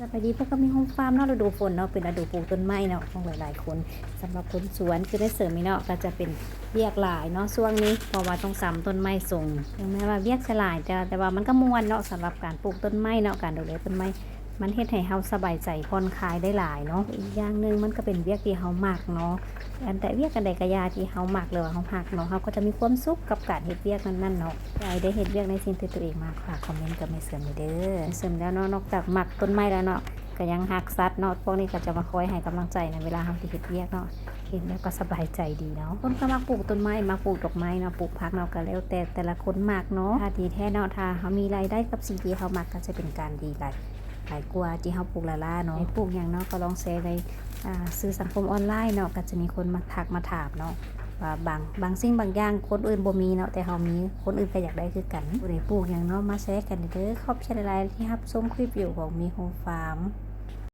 ສະບາຍດີ ພົບກັບມີໂຮມຟາມເນາະ ລະດູຝົນເນາະ ເປັນລະດູປູກຕົ້ນໄມ້ເນາະ ຂອງຫຼາຍໆຄົນ. ສຳລັບຄົນສວນ ຄືແມ່ເສີມນີ້ເນາະ ກໍຈະເປັນວຽກຫຼາຍເນາະຊ່ວງນີ້ ເພາະວ່າຕ້ອງຊຳຕົ້ນໄມ້ສົ່ງ. ເຖິງແມ່ນວ່າວຽກຈະຫຼາຍ ແຕ່ ແຕ່ວ່າມັນກໍມ່ວນເນາະ ສຳລັບການປູກຕົ້ນໄມ້ເນາະ ການດູແລຕົ້ນໄມ້ ມັນເຮັດໃຫ້ເຮົາສະບາຍໃຈ ຜ່ອນຄາຍໄດ້ຫຼາຍເນາະ. ອີກຢ່າງໜຶ່ງ ມັນກໍເປັນວຽກທີ່ເຮົາມັກເນາະ ອັນໃດ ວຽກອັນໃດກໍຢ່າທີ່ເຮົາມັກ ຫຼືວ່າເຮົາຮັກເນາະ ເຮົາກໍຈະມີຄວາມສຸກກັບການເຮັດວຽກນັ້ນໆເນາະ. ໃຜໄດ້ເຮັດວຽກໃນສິ່ງທີ່ຕົວເອງມັກ ຝາກຄອມເມັນກັບແມ່ເສີມແດ່ເດີ. ແມ່ເສີມແລ້ວເນາະ ນອກຈາກມັກຕົ້ນໄມ້ແລ້ວເນາະ ກໍຍັງຮັກສັດເນາະ ພວກນີ້ກໍຈະມາຄອຍໃຫ້ກຳລັງໃຈໃນເວລາເຮົາທີ່ເຮັດວຽກເນາະ ເຫັນແລ້ວກໍສະບາຍໃຈດີເນາະ. ຄົນກໍມັກປູກຕົ້ນໄມ້ ມັກປູກດອກໄມ້ເນາະ ປູກຜັກເນາະ ກໍແລ້ວແຕ່ແຕ່ລະຄົນມັກເນາະ. ຖ້າດີແທ້ເນາະ ຖ້າເຮົາມີລາຍໄດ້ກັບສິ່ງທີ່ເຮົາມັກ ກໍຈະເປັນການດີຫຼາຍ ຫຼາຍກວ່າທີ່ເຮົາປູກລ້າໆເນາະ. ໄດ້ປູກຫຍັງເນາະ ກໍລອງແຊໄວ້ ອ່າ ສື່ສັງຄົມອອນລາຍເນາະ ກໍຈະມີຄົນມາທັກມາຖາມເນາະ ວ່າບາງ ບາງສິ່ງບາງຢ່າງຄົນອື່ນບໍ່ມີເນາະ ແຕ່ເຮົາມີ ຄົນອື່ນກໍຢາກໄດ້ຄືກັນ. ຜູ້ໃດປູກຫຍັງເນາະ ມາແຊກັນເດີ. ຂອບໃຈຫຼາຍໆທີ່ຮັບຊົມຄລິບວິດີໂອຂອງມີໂຮມຟາມ.